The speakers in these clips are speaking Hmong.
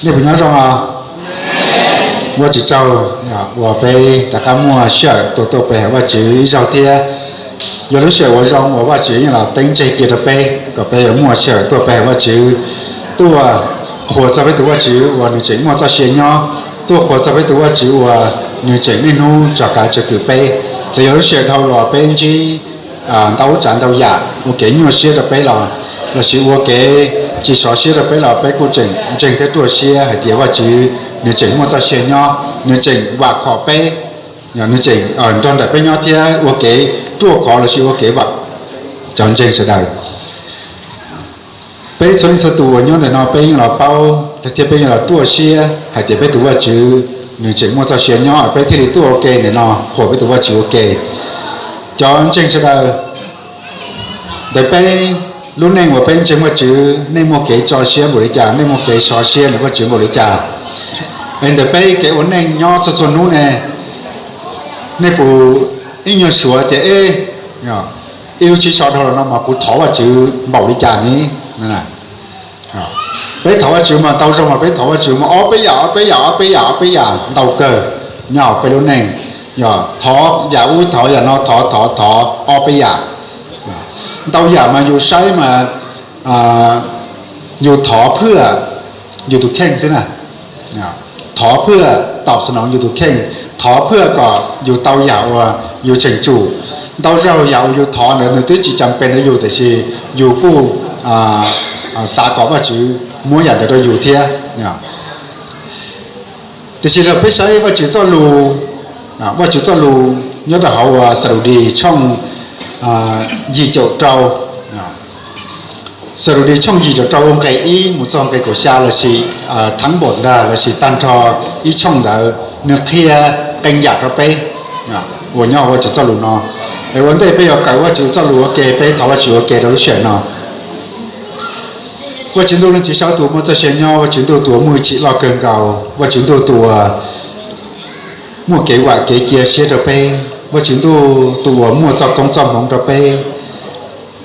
Nej puas nyob zoo os? Ua tsis tsaug uas peb rov qab muaj sij hawm tuaj tuaj pe hawm Vajtswv ib zaug thiab. Yog lub sij hawm uas zoo uas Vajtswv yeej los teeb tseg cia rau peb kom peb yuav muaj sij hawm tuaj pe hawm Vajtswv, tuaj qhuas txog peb tus Vajtswv uas nws tseem muaj txoj sia nyob, tuaj qhuas txog peb tus Vajtswv uas nws tseem niaj hnub tso kav tsw kwm peb. Txawm yog lub sij hawm dhau los peb ntsib ntau tsav ntau yam ua kev nyuaj siab rau peb los, lossis ua kev tsis sov siab rau peb los peb kuj tseem ntseeg thiab ruaj siab hais tias Vajtswv nws tseem muaj txoj sia nyob, nws tseem vam khom peb, nws tseem nrog nraim peb nyob thiab ua kev ruaj khov lossis ua kev vam cov ntseeg sawv daws. Peb txhua leej txhua tus uas nyob ntawm no peb yeej los paub thiab peb yeej los ruaj siab hais tias peb tus Vajtswv nws tseem muaj txoj sia nyob, peb thiaj li tuaj ua ke ntawm no qhuas peb tus Vajtswv ua ke. Cov ntseeg sawv daws, ntawm peb lub neej uas peb ntseeg Vajtswv, nej muaj kev tso siab npaum li cas, nej muaj kev sov siab ntawm Vajtswv npaum li cas? Es ntawm peb kev ua neej nyob txhua txhua hnub ne, nej puas ib nyuag suav tias ib lub tsib so dhau los no mas kuv thov Vajtswv npaum li cas ne? Peb thov Vajtswv mas ntau zaus mas peb thov Vajtswv mas ob peb yam, ob peb yam, ob peb yam, ob peb yam ntau kawg nyob hauv peb lub neej. Yog thov yam ub thov yam no, thov thov thov ob peb yam. Ntau yam mas yus saib mas yus thov phwj yus tus kheej xwb na. Thov phwj tom xwm noov yus tus kheej, thov phwj kom yus tau yam uas yus tseem tsum. Ntau zaus yam uas yus thov ntawd nws twb tsis cas pes ntawd yus, tiam sis yus kuj xav kom Vajtswv muab yam ntawd rau yus thiab. Tiam sis los peb saib Vajtswv txoj lus, Vajtswv txoj lus nyob rau hauv Xaludim tshooj yim caum rau, Xaludim tshooj yim caum rau nqe ib mus txog nqe kaum xya lossis thab npaum ntag lossis tag nrho ib tshooj ntawd nws qhia qee yam rau peb uas nyob hauv Vajtswv txoj lus no. Es ua ntej peb yuav kawm Vajtswv txoj lus ua ke, peb thov Vajtswv ua ke rau lub sij hawm no. Vajtswv Ntuj leej Txiv Saum Tub Muaj Txoj Sia Nyob, Vajtswv Ntuj tus uas muaj hwj chim loj kawg nkaus, Vajtswv Ntuj tus uas muaj kev vam kev cia siab rau peb, Vajtswv Ntuj tus uas muaj txoj koob txoj hmoov rau peb.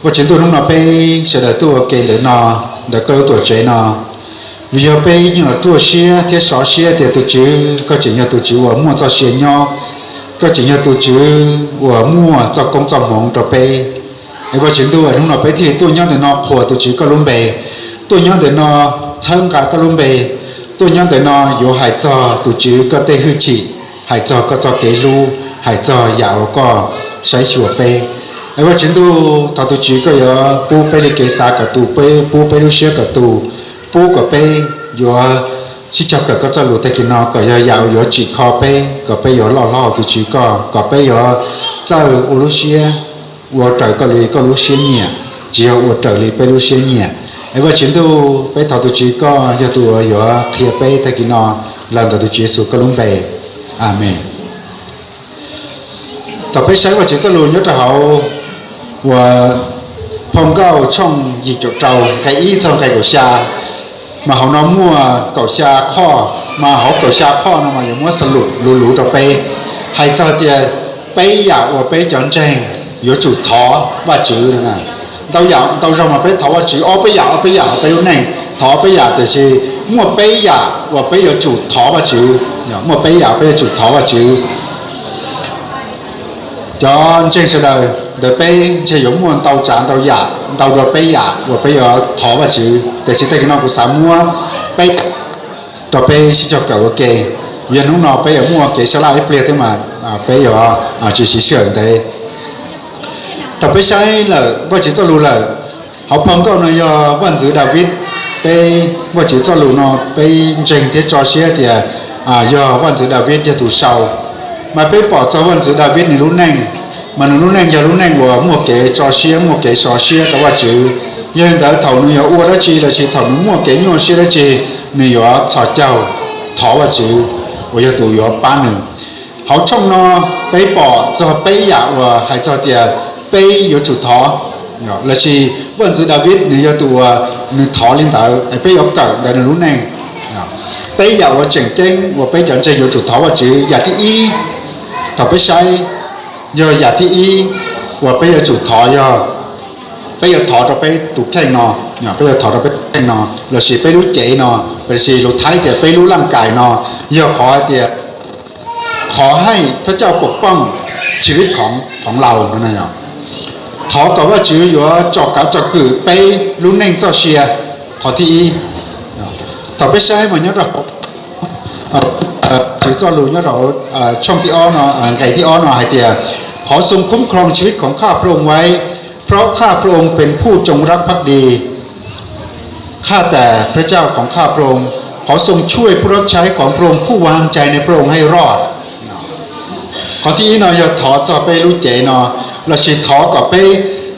Vajtswv Ntuj, hnub no peb sawv daws tuaj ua ke ntawm no, ntawm koj lub tuam tsev no, vim yog peb yeej los ruaj siab thiab sov siab tias tus Tswv koj tseem yog tus Tswv uas muaj txoj sia nyob, koj tseem yog tus Tswv uas muaj txoj koob txoj hmoov rau peb. Es Vajtswv Ntuj, hnub no peb thiaj tuaj nyob ntawm no qhuas tus Tswv koj lub npe, tuaj nyob ntawm no txhawb nqa koj lub npe, tuaj nyob ntawm no yuav hais txog tus Tswv koj tej hwj chim, hais txog koj txoj kev hlub, hais txog yam uas koj saib xyuas peb. Es Vajtswv Ntuj, thov tus Tswv koj yuav pub peb li kev xav kom tu, peb pub peb lub siab kom tu, pub kom peb yuav sib cog kawm koj txoj lus tag kis no kom yog yam uas yuav tsim kho peb, kom peb yuav loj hlob hauv tus Tswv koj, kom peb yuav txawj ua lub siab ua raws koj li koj lub siab nyiam, tsis yog ua raws li peb lub siab nyiam. Es Vajtswv Ntuj, peb thov tus Tswv koj yog tus uas yuav qhia peb tag kis no, los ntawm tus Tswv Yexus koj lub npe. Amees. Thaum peb saib Vajtswv txoj lus nyob rau hauv uas phau Nkauj tshooj yim caum rau nqe ib txog nqe kaum xya, mas hauv no muaj kaum xya qhoj, mas hauv kaum xya qhoj no mas yuav muab xav lum luv luv rau peb, hais txog tias peb yam uas peb cov ntseeg yuav tsum thov Vajtswv. Ntau yam ntau zaus mas peb thov Vajtswv ob peb yam ob peb yam hauv peb lub neej, thov ob peb yam, tiam sis muaj peb yam uas peb yuav tsum thov Vajtswv. Muaj peb yam peb yuav tsum thov Vajtswv. Cov ntseeg sawv daws ntawm peb ntshe yuav muaj ntau tsav ntau yam, ntau dua peb yam uas peb yuav thov Vajtswv, tiam sis tag kis no kuv xav muab peb rau peb sib cog kawm ua ke. Yog hnub no peb yuav muaj kev sab laj ib pliag thiab mas peb yuav tsis siv sij hawm ntev. Thaum peb saib lawm Vajtswv txoj lus lawm, hauv phau Nkauj no yog Vaj ntxwv Daviv, peb Vajtswv txoj lus no peb ntseeg thiab tso siab tias yog Vaj ntxwv Daviv yog tus sau. Mas peb pom txog Vaj ntxwv Daviv nws lub neej, mas nws lub neej yog lub neej uas muaj kev tso siab muaj kev sov siab rau Vajtswv. Yog li ntawd thaum nws yuav ua dab tsi lossis thaum nws muaj kev nyuaj siab dab tsi, nws yuav txhos caug thov Vajtswv uas yog tus yuav pab nws. Hauv tshooj no peb pom txog peb yam uas hais txog tias peb yuav tsum thov, lossis Vaj ntxwv Daviv nws yog tus uas nws thov li ntawd, peb yuav kawm ntawm nws lub neej. Peb yam uas tseem ceeb uas peb cov ntseeg yuav tsum thov Vajtswv, yam thib ib, thaum peb saib, yog yam thib ib uas peb yuav tsum thov yog peb yuav thov rau peb tus kheej no, peb yuav thov rau peb tus kheej no lossis peb lub cev no, lossis lus Thaib tias peb lub laj kais no, yog qhov hais tias ขอให้พระเจ้าปกป้องชีวิตของของเรา no. Thov kom Vajtswv yuav tsom kav tsom kwm peb lub neej txoj sia, qhov thib ib. Thaum peb saib mas nyob rau Vajtswv txoj lus nyob rau tshooj thib ob no, nqe thib ob no hais tias ขอทรงคุ้มครองชีวิตของข้าพระองค์ไว้ เพราะข้าพระองค์เป็นผู้จงรักภักดี ข้าแต่พระเจ้าของข้าพระองค์ ขอทรงช่วยผู้รับใช้ของพระองค์ผู้วางใจในพระองค์ให้รอด Qhov thib ib no yog thov txog peb lub cev no, lossis thov kom peb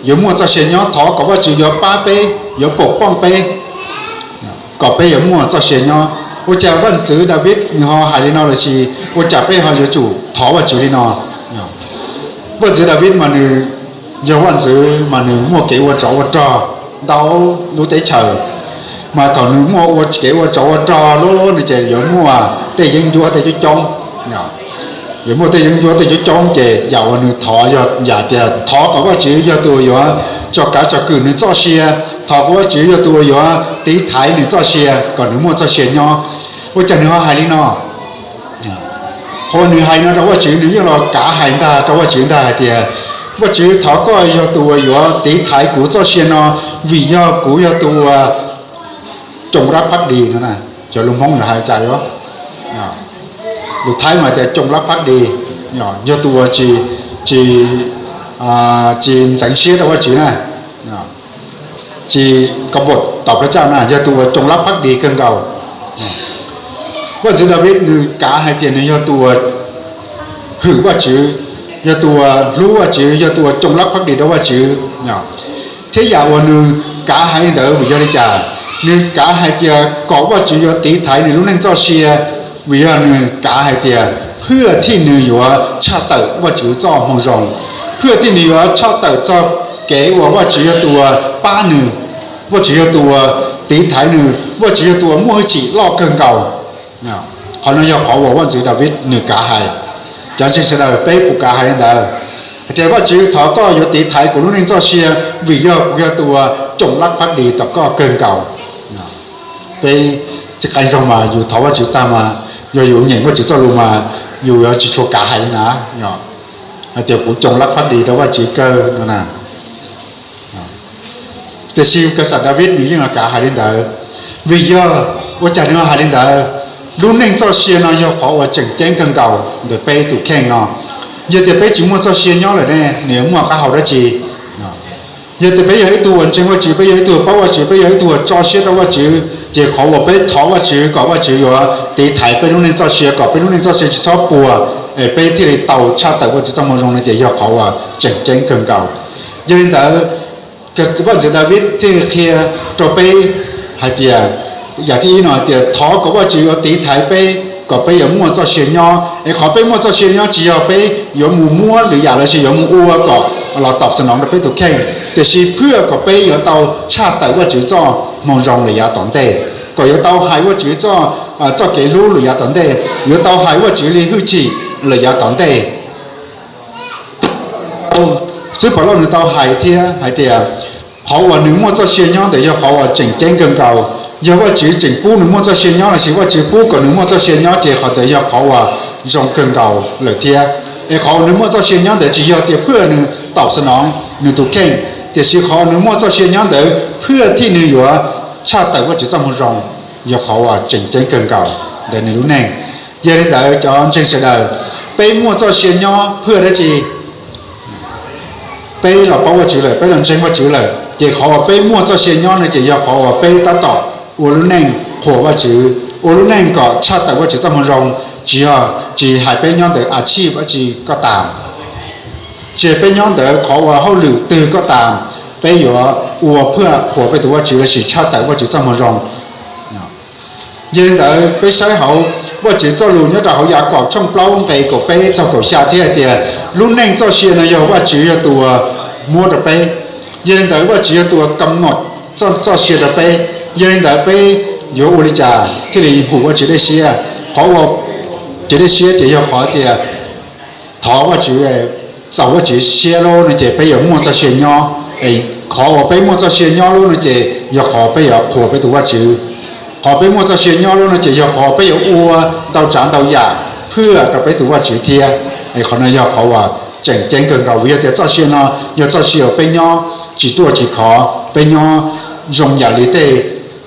yuav muaj txoj sia nyob, thov kom Vajtswv yuav pab peb, yuav pom pooj peb, kom peb yuav muaj txoj sia nyob. Ua cas vaj ntxwv Daviv nws ho hais li no lossis ua cas peb ho yuav tsum thov Vajtswv li no? Vaj ntxwv Daviv mas nws yog vaj ntxwv mas nws muaj kev ua tsov ua rog ntau lub teb chaws, mas thaum nws muaj ua kev ua tsov ua rog lub nws ces yuav muaj tej yeeb ncuab tej coob coob, yuav muaj tej yeeb ncuab tej coob coob ces yam uas nws thov yog yam tias thov kom Vajtswv yog tus uas yuav tsom kav tsom kwm nws txoj sia, thov kom Vajtswv yog tus uas yuav tiv thaiv nws txoj sia kom nws muaj txoj sia nyob. Ua cas nws ho hais li no? Qhov nws hais no rau Vajtswv nws yeej los kav hais ntag rau Vajtswv ntag hais tias, Vajtswv, thov koj yog tus uas yuav tiv thaiv kuv txoj sia no, vim yog kuv yog tus uas จงรักภักดี no. Cov lus Hmoob yuav hais cas yuav, lus Thaib mas tias จงรักภักดี, yog tus uas tsis, tsis ntxeev siab rau Vajtswv na, tsis เคารพต่อพระเจ้า na, yog tus uas จงรักภักดี kawg nkaus. Vaj ntxwv Daviv nws kav hais tias nws yog tus uas hwm Vajtswv, yog tus uas hlub Vajtswv, yog tus uas จงรักภักดี rau Vajtswv, thiab yam uas nws kav hais li ntawd vim yog li cas? Nws kav hais tias kom Vajtswv yuav tiv thaiv nws lub neej txoj sia, vim yog nws kav hais tias เพื่อที่ nws yuav tshaj tawm Vajtswv txoj moo zoo, เพื่อที่ nws yuav tshaj tawm txog kev uas Vajtswv yog tus uas pab nws, Vajtswv yog tus uas tiv thaiv nws, Vajtswv yog tus uas muaj hwj chim loj kawg nkaus. Qhov no yog qhov uas vaj ntxwv Daviv nws kav hais. Cov ntseeg sawv daws peb puas kav hais li ntawd? Hais tias, Vajtswv, thov koj yuav tiv thaiv kuv lub neej txoj sia, vim yog kuv yog tus uas จงรักภักดี tom koj kawg nkaus. Peb tsis qee zaug mas yus thov Vajtswv tag mas, yog yus nyeem Vajtswv txoj lus mas yus yuav tsis tshua kav hais li na, hais tias kuv จงรักภักดี rau Vajtswv kawg no na. Tiam sis ka xam Daviv nws yeej los kav hais li ntawd, vim yog ua cas nws hais li ntawd? Lub neej txoj sia no yog qhov uas tseem ceeb kawg nkaus ntawm peb tus kheej no. Yog tias peb tsis muaj txoj sia nyob lawm ne, nws yuav muaj qab hau dab tsi? Yog tias peb yog ib tug uas ntseeg Vajtswv, peb yog ib tug paub Vajtswv, peb yog ib tug uas tso siab rau Vajtswv, ces qhov uas peb thov Vajtswv kom Vajtswv yuav tiv thaiv peb lub neej txoj sia kom peb lub neej txoj sia tsis txhob puas, es peb thiaj li tau tshaj tawm Vajtswv txoj moo zoo no ces yog qhov uas tseem ceeb kawg nkaus. Yog li ntawd, vaj ntxwv Daviv thiaj li qhia rau peb hais tias, yam thib ib no hais tias thov kom Vajtswv yuav tiv thaiv peb kom peb yuav muaj txoj sia nyob, es qhov peb muaj txoj sia nyob tsis yog peb yuav mus muab lwm yam lossis yuav mus ua kom los tau xwm no rau peb tus kheej, tiam sis เพื่อ kom peb yuav tau tshaj tawm Vajtswv txoj moo zoo lawm yav tom ntej, kom yuav tau hais Vajtswv txoj, txoj kev hlub lawm yav tom ntej, yuav tau hais Vajtswv li hwj chim lawm yav tom ntej. Xib Pov Lauj nws tau hais thiab hais tias, qhov uas nws muaj txoj sia nyob ntawd yog qhov uas tseem ceeb kawg nkaus. Yog Vajtswv tseem pub nws muaj txoj sia nyob lossis Vajtswv pub kom nws muaj txoj sia nyob ces qhov ntawd yog qhov uas zoo kawg nkaus lawm thiab. Es qhov uas nws muaj txoj sia nyob ntawd tsis yog tias เพื่อ nws tau xwm no nws tus kheej, tiam sis qhov uas nws muaj txoj sia nyob ntawd เพื่อ thij nws yuav tshaj tawm Vajtswv txoj moo zoo, yog qhov uas tseem ceeb kawg nkaus ntawm nws lub neej. Yog li ntawd cov ntseeg sawv daws, peb muaj txoj sia nyob เพื่อ dab tsi? Peb los paub Vajtswv lawm, peb los ntseeg Vajtswv lawm, ces qhov uas peb muaj txoj sia nyob no ces yog qhov uas peb tab tom ua lub neej qhuas Vajtswv, ua lub neej kom tshaj tawm Vajtswv txoj moo zoo, tsis yog, tsis hais peb nyob ntawm a tshij dab tsi ko tas, tsis hais peb nyob ntawm qhov uas hauj lwm twg ko tas, peb yuav ua เพื่อ qhuas peb tus Vajtswv lossis tshaj tawm Vajtswv txoj moo zoo. Yog li ntawd peb saib hauv Vajtswv txoj lus nyob rau hauv Yakob tshooj plaub nqe kaum peb txog kaum xya thiab hais tias lub neej txoj sia no yog Vajtswv yog tus uas muab rau peb. Yog li ntawd Vajtswv yog tus uas kam nom txoj sia rau peb. Yog li ntawd peb yuav ua li cas thiaj li hum Vajtswv dej siab? Qhov uas Vajtswv dej siab ces yog qhov tias thov Vajtswv, txaus Vajtswv siab lawm no ces peb yuav muaj txoj sia nyob, es Qhov uas peb muaj txoj sia nyob lub no ces yog qhov peb yuav qhuas peb tus Vajtswv. Qhov peb muaj txoj sia nyob lub no ces yog qhov peb yuav ua ntau tsav ntau yam phwj rau peb tus Vajtswv thiab. Es qhov no yog qhov uas tseem ceeb kawg nkaus vim yog tias txoj sia no yog txoj sia uas peb nyob tsis ruaj tsis khov, peb nyob zoo yam li tej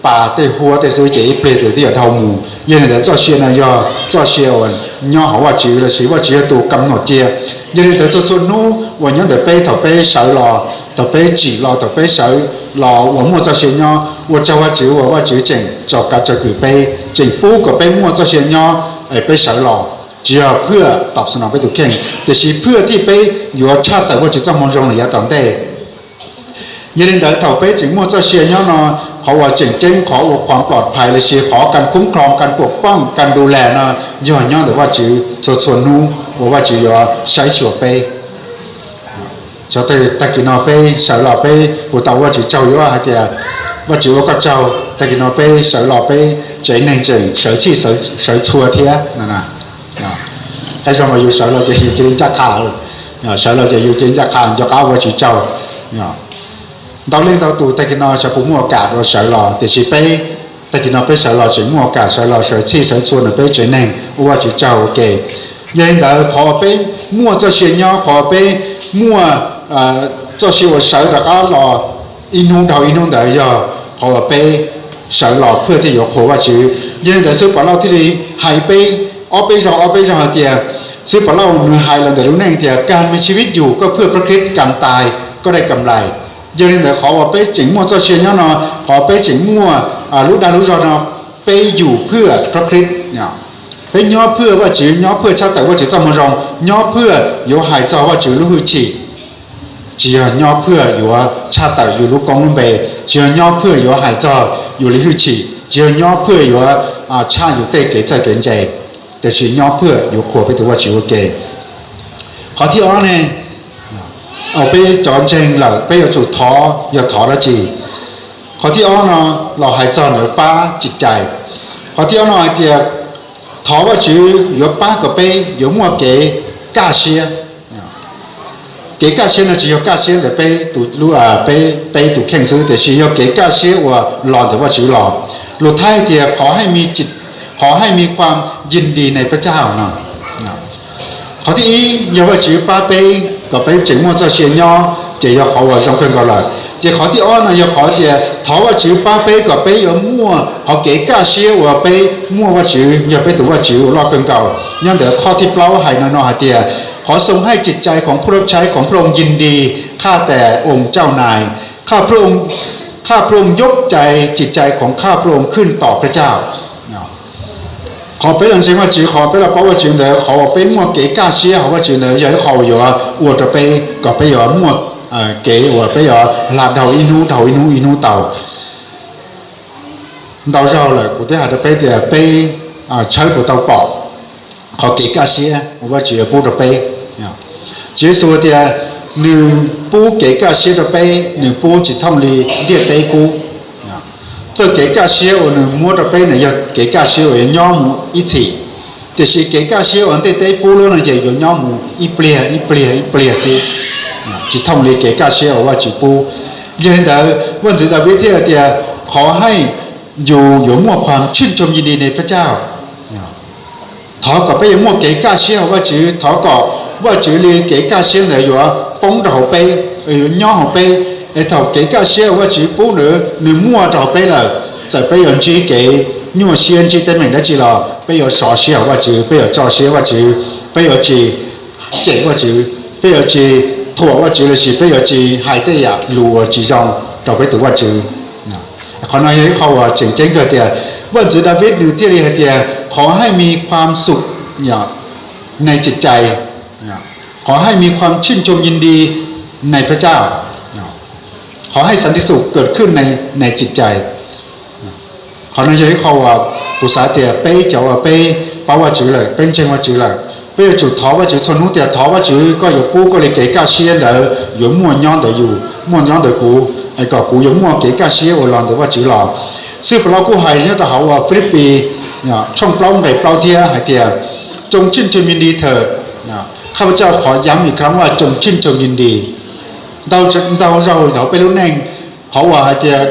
pas tej huab tej xwb ces ib pliag twb yuav dhau mus. Yog li ntawd txoj sia no yog txoj sia uas nyob hauv Vajtswv lossis Vajtswv yog tus kam nom cia. Yog li ntawd txhua txhua hnub uas nyob ntawm peb thaum peb sawv los, thaum peb tsim los, thaum peb sawv los uas muaj txoj sia nyob, ua tsaug Vajtswv uas Vajtswv tseem tso kav tso kwm peb, tseem pub kom peb muaj txoj sia nyob es peb sawv los. Tsis yog phwj tom xu no peb tus kheej, tiam sis phwj thiab peb yuav tshaj tawm Vajtswv txoj moo zoo los yav tom ntej. Yog li ntawd thaum peb tseem muaj txoj sia nyob no, qhov uas tseem ceeb qhov uas qhuas plom phais lossis qhov kas khoob khloos kas puam pooj kas du las no yog nyob ntawm Vajtswv txhua txhua hnub uas Vajtswv yuav saib xyuas peb. Xyov tag kis no peb sawv los peb puas tau ua Vajtswv tsaug yuav hais tias Vajtswv ua koj tsaug tag kis no peb sawv los peb tsev neeg tseem sawv txhij sawv txhua thiab. Qhov zoo mas yus sawv los ces yus cia li ncaj qha, sawv los ces yus cia li ncaj qha nco qab ua Vajtswv tsaug. Ntau leej ntau tus tag kis no xyov puas muaj kam los sawv los tiam sis peb tag kis no peb sawv los tseem muaj kam sawv los sawv txhij sawv txhua ntawm peb tsev neeg ua Vajtswv tsaug ua ke. Yog li ntawd qhov peb muaj txoj sia nyob, qhov peb muaj txoj sia uas sawv rov qab los ib hnub dhau ib hnub ntawd yog qhov uas peb sawv los phwj thiaj yuav qhuas Vajtswv. Yog li ntawd xib hwb Povlauj thiaj li hais peb ob peb zaug ob peb zaug hais tias, xib hwb Povlauj nws hais los ntawm lub neej tias การมีชีวิตอยู่เพื่อพระคริสต์ การตายเพื่อได้กำไร. Yog li ntawd qhov uas peb tseem muaj txoj sia nyob no, qhov peb tseem muaj lub dag lub zog no, peb yug phwj rab qhib, peb nyob phwj Vajtswv, nyob phwj tshaj tawm Vajtswv txoj moo zoo, nyob phwj yuav hais txog Vajtswv lub hwj chim. Tsis yog nyob phwj yuav tshaj tawm yus lub koob lub npe, tsis yog nyob phwj yuav hais txog yus li hwj chim, tsis yog nyob phwj yuav tshaj yus tej kev txawj kev ntse, tiam sis nyob phwj yuav qhuas peb tus Vajtswv ua ke. Qhov thib ob ne, peb cov ntseeg lawm peb yuav tsum thov, yog thov dab tsi? Qhov thib ob no los hais txog ntawm fab tsim cai. Qhov thib ob no hais tias thov Vajtswv yuav pab kom peb yuav muaj kev kaj siab. Kev kaj siab no tsis yog kaj siab ntawm peb, peb tus kheej xwb, tiam sis yog kev kaj siab uas los ntawm Vajtswv los. Lus Thaib tias ขอให้มีความยินดีในพระเจ้า no. Qhov thib ib yog Vajtswv pab peb kom peb tseem muaj txoj sia nyob ces yog qhov uas zoo kawg nkaus lawm. Ces qhov thib ob no yog qhov tias thov Vajtswv pab peb kom peb yuav muaj qhov kev kaj siab uas peb muaj Vajtswv yog peb tus Vajtswv uas loj kawg nkaus. Nyob ntawm qhov thib plaub hais no no hais tias ขอทรงให้จิตใจของผู้รับใช้ของพระองค์ยินดีข้าแต่องค์เจ้านาย ข้าพระองค์ ข้าพระองค์ยกใจจิตใจของข้าพระองค์ขึ้นต่อพระเจ้า. Qhov peb los ntseeg Vajtswv, qhov peb los paub Vajtswv ntawd, qhov uas peb muaj kev kaj siab hauv Vajtswv ntawd yog ib qho uas yuav ua rau peb kom peb yuav muaj kev uas peb yuav hla dhau ib hnub dhau ib hnub ib hnub tau. Ntau zaug lawm kuv twb hais rau peb tias peb tshawb puas tau pom qhov kev kaj siab uas Vajtswv yuav pub rau peb. Tswv Yexus tias nws pub kev kaj siab rau peb, nws pub tsis thooj li ntiaj teb pub. Txoj kev kaj siab uas nws muab rau peb nws yog kev kaj siab uas yuav nyob mus ib txhis, tiam sis kev kaj siab uas ntiaj teb pub lub no ces yuav nyob mus ib pliag ib pliag ib pliag xwb, tsis thooj li kev kaj siab uas Vajtswv pub. Yog li ntawd Vaj ntxwv Daviv thiaj tias, ขอให้ yus yuav muaj ความชื่นชมยินดีในพระเจ้า. Thov kom peb yuav muaj kev kaj siab hauv Vajtswv, thov kom Vajtswv li kev kaj siab ntawd yuav poob rau hauv peb, yuav nyob hauv peb. Es thaum kev kaj siab uas Vajtswv pub ntawd nws muaj rau hauv peb lawm, txawm peb yuav ntsib kev nyuaj siab ntsib teeb meem dab tsi los peb yuav sov siab hauv Vajtswv, peb yuav tso siab Vajtswv, peb yuav tsis cem Vajtswv, peb yuav tsis thuam Vajtswv lossis peb yuav tsis hais tej yam lus uas tsis zoo rau peb tus Vajtswv. Qhov no yog ib qho uas tseem ceeb kawg tias Vaj ntxwv Daviv nws thiaj li hais tias, ขอให้มีความสุขในจิตใจ ขอให้มีความชื่นชมยินดีในพระเจ้า ขอให้สันติสุขเกิดขึ้นในในจิตใจ. Qhov no yog ib qho uas kuv xav tias peb cov uas peb paub Vajtswv lawm, peb ntseeg Vajtswv lawm, peb yuav tsum thov Vajtswv txhua hnub tias thov Vajtswv koj yuav pub koj li kev kaj siab ntawd yuav muaj nyob ntawm yus, muaj nyob ntawm kuv, es kom kuv yuav muaj kev kaj siab uas los ntawm Vajtswv los. Xib hwb Paulus kuj hais nyob rau hauv uas Philippines tshooj plaub nqe plaub thiab hais tias, จงชื่นชมยินดีเถิด ข้าพเจ้าขอย้ำอีกครั้งว่าจงชื่นชมยินดี Ntau zaus hauv peb lub neej, qhov uas hais tias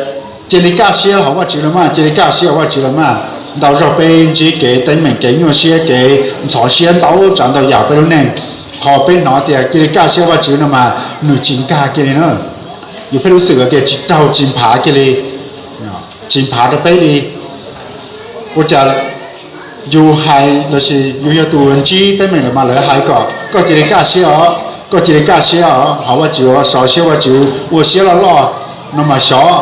cia li kaj siab hauv Vajtswv los mas, cia li kaj siab hauv Vajtswv los mas, ntau zaus peb ntsib kev teeb meem, kev nyuaj siab, kev ntxhov siab ntau tsav ntau yam peb lub neej. Qhov peb hnov tias cia li kaj siab Vajtswv no mas nws tsis nkag kiag li na. Yus pheej lub xwm tias tsis raug, tsis nphav kiag li, tsis nphav rau peb li. Ua cas yus hais lossis yus yog tus ntsib teeb meem los mas lawv hais kom koj cia li kaj siab os, koj cia li kaj siab os, hauv Vajtswv, sov siab Vajtswv, ua siab loj loj no mas xyov.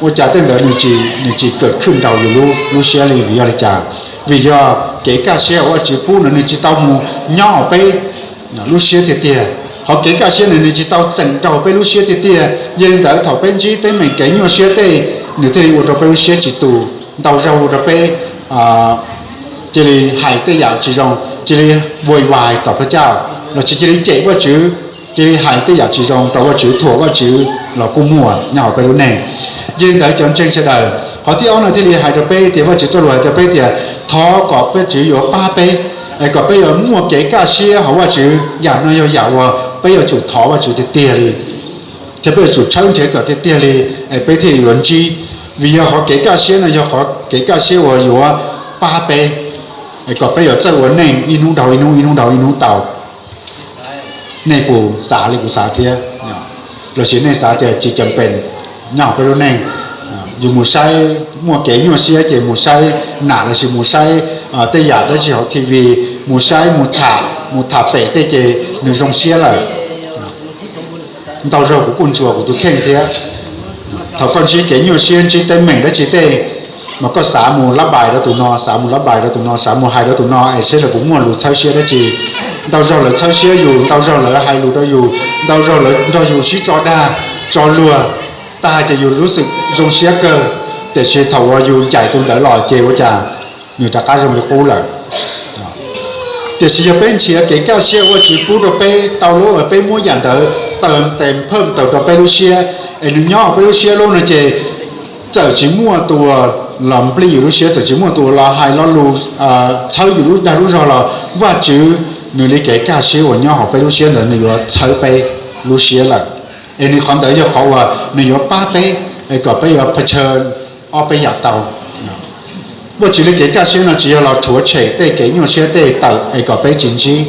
Ua cas tej ntawd nws tsis kawm khwj nraus yus lub siab li, vim yog li cas? Vim yog kev kaj siab hauv Vajtswv pub no nws tsis tau mus nyob hauv peb lub siab tiag tiag. Qhov kev kaj siab no nws tsis tau txeem rau peb lub siab tiag tiag. Yog li ntawd thaum peb ntsib teeb meem kev nyuaj siab tej, nws thiaj li ua rau peb lub siab tsis tus, ntau zaus ua rau peb cia li hais tej yam tsis zoo, cia li vuas vais tom peb cauj, los tsis cia li cem Vajtswv, cia li hais tej yam tsis zoo rau Vajtswv, thuam Vajtswv los kuj muaj nyob hauv peb lub neej. Yog li ntawd cov ntseeg sawv daws, qhov thib ob no thiaj li hais rau peb tias Vajtswv txoj lus hais rau peb tias thov kom Vajtswv yuav pab peb, es kom peb yuav muaj kev kaj siab hauv Vajtswv. Yam no yog yam uas peb yuav tsum thov Vajtswv tiag tiag li, thiab peb yuav tsum tshawb nrhiav kom tiag tiag li, es peb thiaj li yuav ntsib. Vim yog qhov kev kaj siab no yog qhov kev kaj siab uas yuav pab peb, es kom peb yuav txawj ua neej ib hnub dhau ib hnub, ib hnub dhau ib hnub tau. Nej puas xav li kuv xav thiab? Lossis nej xav tias tsis cam pem nyob hauv peb lub neej, yus mus saib, muaj kev nyuaj siab ces mus saib nam lossis mus saib tej yam dab tsi hauv T V, mus saib, mus tham, mus tham pem tej ces nws zoo siab lawm. Ntau zaus kuv kuj ntsuas kuv tus kheej thiab. Thaum koj ntsib kev nyuaj siab, ntsib teeb meem dab tsi tej, mas koj xav mus lab pais rau tus no, xav mus lab pais rau tus no, xav mus hais rau tus no es seb lawv puas muaj lus txhawb siab dab tsi. Ntau zaus lawv txhawb siab yus, ntau zaus lawv hais lus rau yus, ntau zaus lawv nrog yus sib tso dag, tso luag, tag ces yus lub xwm zoo siab kawg. Tiam sis thaum uas yus ncaim tus ntawd los ces ua cas nws rov qab zoo li qub lawm. Tiam sis yog peb nrhiav kev kaj siab Vajtswv pub rau peb tau lub, peb muab yam ntawd taws tes phaj taws rau peb lub siab, es nws nyob hauv peb lub siab lub no ces txawm tsis muaj tus los nplij yus lub siab, txawm tsis muaj tus los hais lo lus txhawb yus lub dag lub zog los Vajtswv nws li kev kaj siab uas nyob hauv peb lub siab ntawd nws yuav txhawb peb lub siab lawm. Es nws qhov ntawd yog qhov uas nws yuav pab peb, es kom peb yuav pha chaw ob peb yam tau. Vajtswv li kev kaj siab no tsis yog los rhuav tshem tej kev nyuaj siab tej tawm es kom peb tsis ntsib.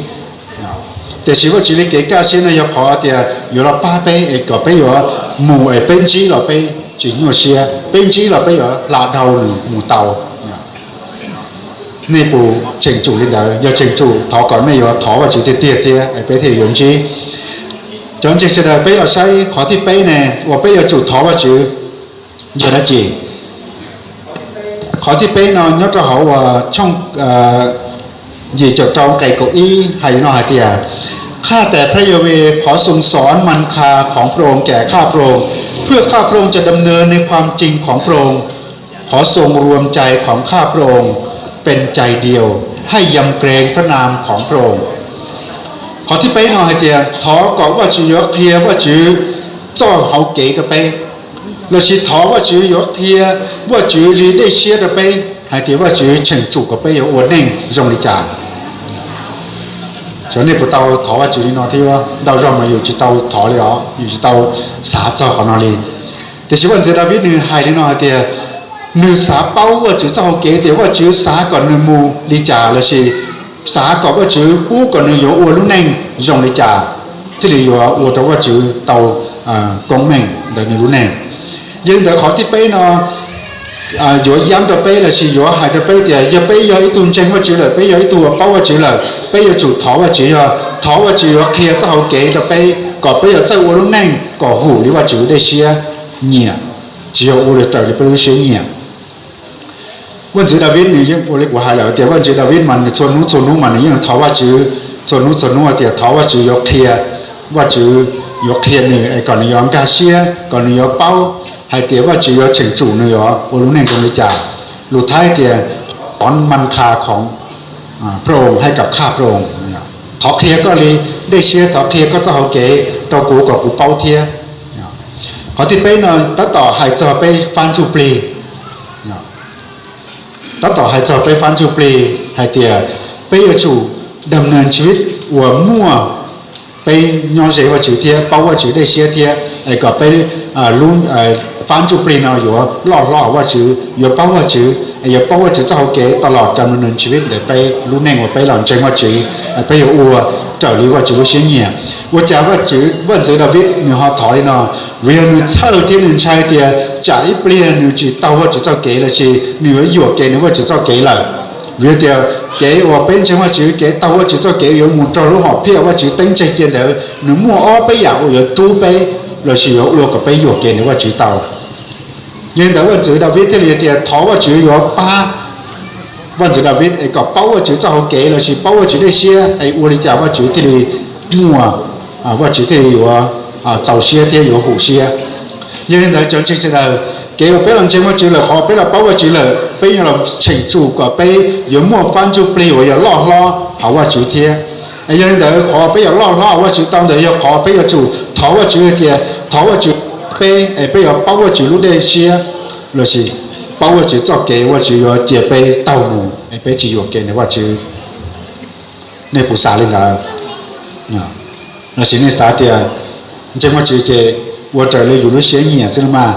Tiam sis Vajtswv li kev kaj siab no yog qhov tias yuav los pab peb es kom peb yuav mus es peb ntsib los peb tsis nyuaj siab, peb ntsib los peb yuav hla dhau nws mus tau. Nej puas cheem tsum li ntawd? Yog cheem tsum thov kom nej yuav thov Vajtswv tiag tiag thiab peb thiaj yuav ntsib. Cov ntseeg sawv daws, peb los saib qhov thib peb ne, uas peb yuav tsum thov Vajtswv yog dab tsi? Qhov thib peb no nyob rau hauv uas tshooj yim caum rau nqe kaum ib hais li no hais tias,ข้าแต่พระยาเวห์ ขอทรงสอนมันคาของพระองค์แก่ข้าพระองค์ เพื่อข้าพระองค์จะดำเนินในความจริงของพระองค์ ขอทรงรวมใจของข้าพระองค์เป็นใจเดียว ให้ยำเกรงพระนามของพระองค์ Qhov thib peb no hais tias thov kom Vajtswv yuav qhia Vajtswv txoj hauv kev rau peb, lossis thov Vajtswv yuav qhia Vajtswv li dej siab rau peb hais tias Vajtswv cheem tsum kom peb yuav ua neej zoo li cas. Xyov nej puas tau thov Vajtswv li no thiab? Ntau zaus mas yus tsis tau thov li os, yus tsis tau xav txog qhov no li. Tiam sis vaj ntxwv Daviv nws hais li no hais tias nws xav paub Vajtswv txoj hauv kev tias Vajtswv xav kom nws mus li cas lossis xav kom Vajtswv pub kom nws yuav ua lub neej zoo li cas thiaj li yuav ua rau Vajtswv tau koob meej ntawm nws lub neej. Yog li ntawd qhov thib peb no yuav yam rau peb lossis yuav hais rau peb tias yog peb yog ib tug ntseeg Vajtswv lawm, peb yog ib tug uas paub Vajtswv lawm, peb yuav tsum thov Vajtswv, yog thov Vajtswv yuav qhia txoj hauv kev rau peb kom peb yuav txawj ua lub neej kom hum li Vajtswv dej siab nyiam, tsis yog ua li raws li peb lub siab nyiam. Vaj ntxwv Daviv nws yeej ua li kuv hais lawm tias vaj ntxwv Daviv mas nws txhua hnub txhua hnub mas nws yeej thov Vajtswv txhua hnub txhua hnub tias thov Vajtswv yuav qhia, Vajtswv yuav qhia nws es kom nws yuav nkag siab, kom nws yuav paub hais tias Vajtswv yuav cheem tsum nws yuav ua lub neej zoo li cas. Lus Thaib tias ขอพระองค์ให้กับข้าพระองค์ thov qhia koj li dej siab, thov qhia koj txoj hauv kev rau kuv kom kuv paub thiab. Qhov thib peb no tab tom hais txog peb fab ntsuj plig, tab tom hais txog peb fab ntsuj plig hais tias peb yuav tsum ดำเนินชีวิต uas muaj peb nyob ze Vajtswv thiab paub Vajtswv dej siab thiab es kom peb lub fab ntsuj plig no yuav loj hlob hauv Vajtswv, yuav paub Vajtswv es yuav paub Vajtswv txoj hau kev tau los rau nws tsiv ntawm peb lub neej uas peb los ntseeg Vajtswv, peb yuav ua raws li Vajtswv lub siab nyiam. Ua cas Vajtswv, Vaj ntxwv Daviv nws ho thov li no? Vim yog nws txhawj thiab nws ntshai tias tsam ib pliag nws tsis taug Vajtswv txoj kev lossis nws yuav yuam kev nws Vajtswv txoj kev lawm. Vim tias kev uas peb ntseeg Vajtswv, kev taug Vajtswv txoj kev yuav mus rau lub hom phiaj Vajtswv teeb tseg cia ntawd, nws muaj ob peb yam uas yuav rub peb lossis yuav ua kom peb yuam kev nws Vajtswv tau. Yog li ntawd Vaj ntxwv Daviv thiaj li tias thov Vajtswv yuav pab Vaj ntxwv Daviv es kom paub Vajtswv txoj hau kev lossis paub Vajtswv dej siab es ua li cas Vajtswv thiaj li muaj, Vajtswv thiaj li yuav txaus siab thiab yuav hum siab. Yog li ntawd cov ntseeg sawv daws, kev uas peb los ntseeg Vajtswv lawm, qhov peb los paub Vajtswv lawm, peb yuav los cheem tsum kom peb yuav muaj fab ntsuj plig uas yog loj hlob hauv Vajtswv thiab. Es yog li ntawd qhov peb yuav loj hlob hauv Vajtswv tau ntawd yog qhov peb yuav tsum thov Vajtswv hais tias thov Vajtswv peb es peb yuav paub Vajtswv lub dej siab lossis paub Vajtswv txoj kev Vajtswv yuav cia peb taug mus es peb tsis yuam kev nws Vajtswv. Nej puas xav li ntawd? Lossis nej xav tias ntseeg Vajtswv ces ua raws li yus lub siab nyiam xwb los mas,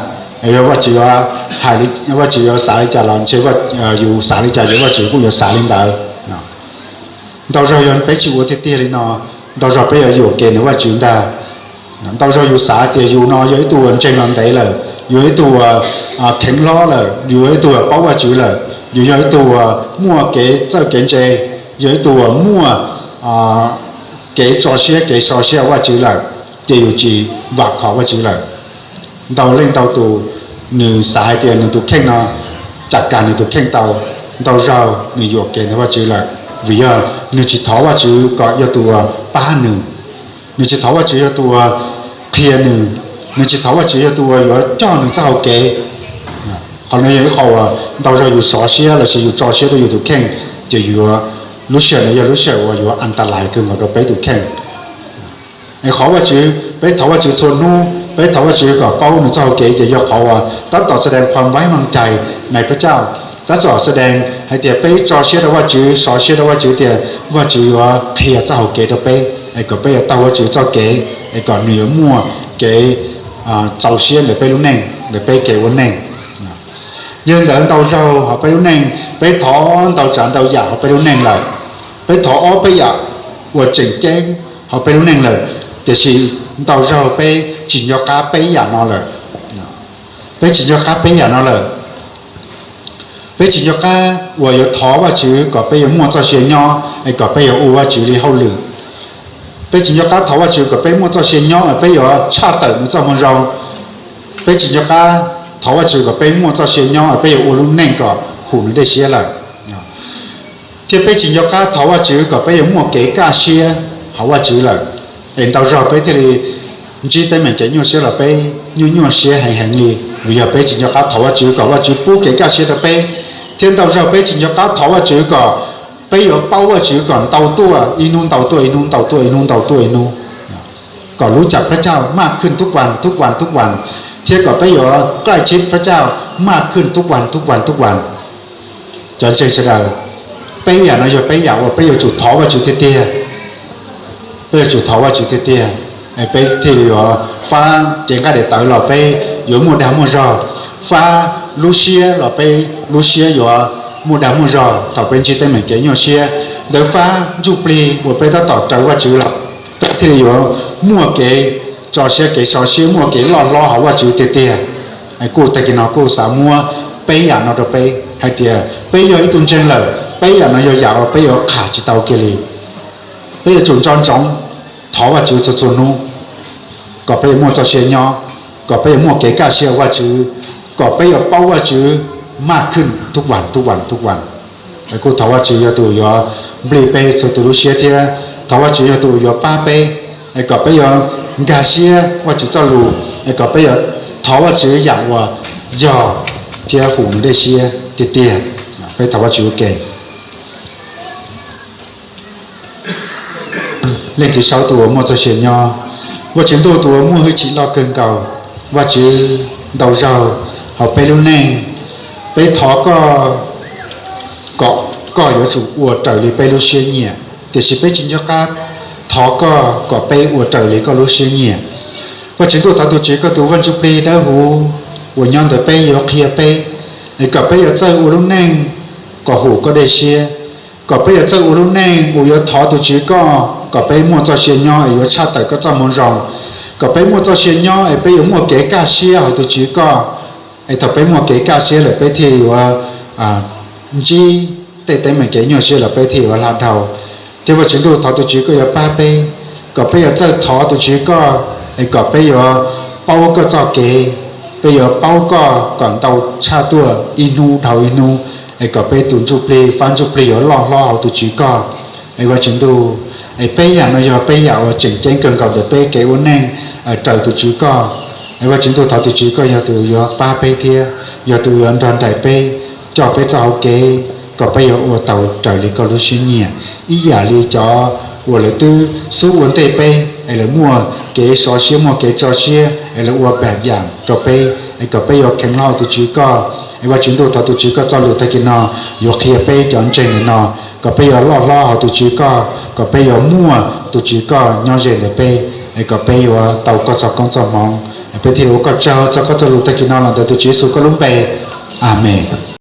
yog Vajtswv yuav hais, Vajtswv yuav xav li cas los ntshe yus xav li cas ces Vajtswv kuj yuav xav li ntawd. Ntau zaug yog peb tsis ua tiag tiag li no, ntau zaug peb yuav yuam kev nws Vajtswv ntag. Ntau zaug yus xav tias yus no yog ib tug uas ntseeg los ntev lawm, yus yog ib tug uas kheev hlob lawm, yus yog ib tug uas paub Vajtswv lawm, yus yog ib tug uas muaj kev txawj kev ntse, yog ib tug uas muaj kev tso siab kev so siab Vajtswv lawm, ces yus tsis vam khom Vajtswv lawm. Ntau leej ntau tus nws xav hais tias nws tus kheej no tsam kag nws tus kheej tau, ntau zaug nws yuam kev nws Vajtswv lawm, vim yog nws tsis thov Vajtswv kom yog tus uas pab nws, nws tsis thov Vajtswv yog tus uas qhia nws, nws tsis thov Vajtswv yog tus uas yuav coj nws txoj hau kev. Qhov no yog ib qho uas ntau zaug yus sov siab lossis yus tso siab rau yus tus kheej, ces yuav, lub sij hawm no yog lub sij hawm uas yuav an ta lais kawg nkaus rau peb tus kheej. Es qhov Vajtswv, peb thov Vajtswv txhua hnub, peb thov Vajtswv kom paub nws txoj hau kev ces yog qhov uas tab tom xa dees qhuas vaib mag cais nais pab cauj, tab tom xa dees hais tias peb tso siab rau Vajtswv, sov siab rau Vajtswv tias Vajtswv yuav qhia txoj hau kev rau peb es kom peb yuav taug Vajtswv txoj kev es kom nws yuav muaj kev txaus siab ntawm peb lub neej, ntawm peb kev ua neej. Yog li ntawd ntau zaug hauv peb lub neej peb thov ntau tsav ntau yam hauv peb lub neej lawm, peb thov ob peb yam uas tseem ceeb hauv peb lub neej lawm, tiam sis ntau zaug peb tsis nco qab peb yam no lawm. Peb tsis nco qab peb yam no lawm. Peb tsis nco qab uas yuav thov Vajtswv kom peb yuav muaj txoj sia nyob es kom peb yuav ua Vajtswv li hauj lwm. Peb tsis nco qab thov Vajtswv kom peb muaj txoj sia nyob es peb yuav tshaj tawm nws txoj moo zoo. Peb tsis nco qab thov Vajtswv kom peb muaj txoj sia nyob es peb yuav ua lub neej kom hum nws dej siab lawm. Thiab peb tsis nco qab thov Vajtswv kom peb yuav muaj kev kaj siab hauv Vajtswv lawm, es ntau zaug peb thiaj li ntsib teeb meem kev nyuaj siab los peb nyuaj nyuaj siab heev heev li, vim yog peb tsis nco qab thov Vajtswv kom Vajtswv pub kev kaj siab rau peb. Thiab ntau zaug peb tsis nco qab thov Vajtswv kom peb yuav paub Vajtswv kom ntau tuaj ib hnub ntau tuaj ib hnub ntau tuaj ib hnub ntau tuaj ib hnub, kom lub cam pab cauj maj khwj tub vas tub vas tub vas, thiab kom peb yuav kaj siab pab cauj maj khwj tub vas tub vas tub vas. Cov ntseeg sawv daws, peb yam no yog peb yam uas peb yuav tsum thov Vajtswv tiag tiag. Peb yuav tsum thov Vajtswv tiag tiag, peb thiaj li yuav fab cev nqaij daim tawv los peb yuav muaj dag muaj zog, fab lub siab los peb lub siab yuav muaj dag muaj zog thaum peb ntsib teeb meem kev nyuaj siab. Ntawd fab ntsuj plig uas peb tab tom raws Vajtswv los peb thiaj li yuav muaj kev tso siab kev so siab, muaj kev loj hlob hauv Vajtswv tiag tiag. Kuj tag kis no kuj xav muab peb yam no rau peb hais tias peb yog ib tug ntseeg lawm, peb yam no yog yam uas peb yuav qham tsis tau kiag li. Peb yuav tsum nco ntsoov thov Vajtswv txhua txhua hnub kom peb yuav muaj txoj sia nyob, kom peb yuav muaj kev kaj siab hauv Vajtswv, kom peb yuav paub Vajtswv maj khwj tub vas tub vas tub vas. Kuj thov Vajtswv yog tus yuav nplij peb txhua tus lub siab thiab thov Vajtswv yog tus yuav pab peb, es kom peb yuav nkag siab Vajtswv txoj lus, es kom peb yuav thov Vajtswv yam uas yog thiab hum nws dej siab tiag tiag. Peb thov Vajtswv ua ke. Leej Txiv Saub tus uas muaj txoj sia nyob, Vajtswv ntuj tus uas muaj hwj chim loj kawg nkaus, Vajtswv ntau zaug hauv peb lub neej, peb thov koj kom koj yuav tsum ua raws li peb lub siab nyiam, tiam sis peb tsis nco qab thov koj kom peb ua raws li koj lub siab nyiam. Vaj Tswv ntuj, thov tus Tswv koj tus Vaj Ntsuj Plig dawb huv uas nyob ntawm peb yuav qhia peb, es kom peb yuav txawj ua lub neej kom hum koj dej siab, kom peb yuav txawj ua lub neej uas yuav thov tus Tswv koj kom peb muaj txoj sia nyob es yuav tshaj tawm koj txoj moo zoo, kom peb muaj txoj sia nyob es peb yuav muaj kev kaj siab hauv tus Tswv koj. Es thaum peb muaj kev kaj siab lawm peb thiaj yuav ntsib tej teeb meem kev nyuaj siab los peb thiaj yuav hla dhau. Thiab Vaj Tswv ntuj, thov tus Tswv koj yuav pab peb, kom peb yuav txawj thov tus Tswv koj, es kom peb yuav paub koj txoj kev, peb yuav paub koj kom ntau tshaj tuaj ib hnub dhau ib hnub, es kom peb tus ntsuj plig fab ntsuj plig yuav loj hlob hauv tus Tswv koj. Es Vaj Tswv ntuj, es peb yam no yog peb yam uas tseem ceeb kawg nkaus ntawm peb kev ua neej raws tus Tswv koj. Es Vaj Tswv ntuj, thov tus Tswv koj yog tus yuav pab peb thiab yog tus yuav nrog nraim peb, coj peb txoj hau kev kom peb yuav ua tau raws li koj lub siab nyiam, ib yam li cov uas lawv twb xub ua ntej peb es lawv muaj kev sov siab muaj kev tso siab es lawv ua pab yam rau peb, es kom peb yuav kheev hlob tus Tswv koj. Es Vaj Tswv ntuj, thov tus Tswv koj txoj lus tag kis no yuav qhia peb cov ntseeg ntawm no kom peb yuav loj hlob hauv tus Tswv koj, kom peb yuav muaj tus Tswv koj nyob ze ntawm peb, es kom peb yuav tau koj txoj koob txoj hmoov, peb thiaj li ua koj tsaug txog koj txoj lus tag kis no los ntawm tus Tswv Yexus koj lub npe. Amees.